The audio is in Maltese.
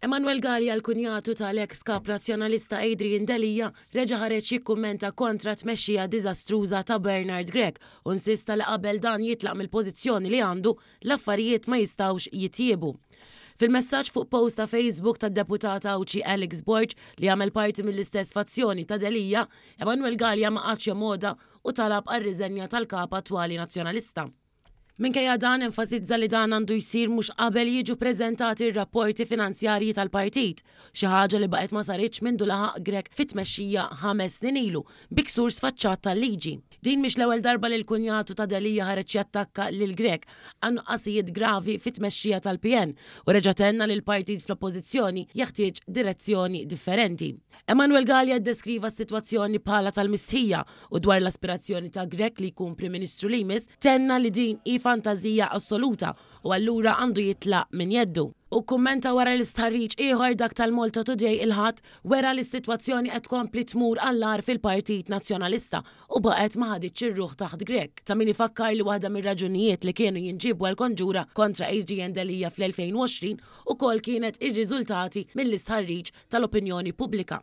Emanuel Galea l-kunjatu tal-eks Kap Nazzjonalista Adrian Delia reġa' ħareġ jikkummenta kontra t-tmexxija diżastruża ta' Bernard Grech u insista li qabel dan jitlaq mill-pożizzjoni li għandu, l-affarijiet ma jistgħux jitjiebu. Fil-messaġġ fuq post ta' Facebook tad-Deputat Għawdxi Alex Borg li jagħmel parti mill-istess fazzjoni ta' Delia, Emanuel Galea ma qagħadx jomgħodha u talab għar-riżenja tal-Kap attwali Nazzjonalista. Minkejja dan, enfasizza li dan għandu jsir mhux qabel jiġu preżentati r-rapporti finanzjarji tal-partit, xi ħaġa li baqgħet ma saritx mindu laħaq Grech fit-tmexxija ħames snin ilu, bi ksur sfaċċat tal-liġi. Din mhix l-ewwel darba li l-kunjatu ta' Delia ħareġ jattakka lil Grech għal nuqqasijiet gravi fit-tmexxija tal-PN u reġa' tenna li l-partit fl-Oppożizzjoni jeħtieġ direzzjoni differenti. Emanuel Galea ddeskriva s-sitwazzjoni bħala tal-mistħija u dwar l-aspirazzjoni ta' Grech li jkun Prim Ministru li jmiss, tenna li din hi fantażija assoluta u allura għandu jitlaq minn jeddu. Hu kkummenta wara li stħarriġ ieħor, dak tal-Malta Today il-Ħadd, wera li s-sitwazzjoni qed tkompli tmur għall-agħar fil-Partit Nazzjonalista u baqgħet ma ħaditx ir-ruħ taħt Grech. Ta' min ifakkar li waħda mir-raġunijiet li kienu jinġiebu għall-konġura kontra Adrian Delia fl-2020 ukoll kienet ir-riżultati mill-istħarriġ tal-opinjoni pubblika.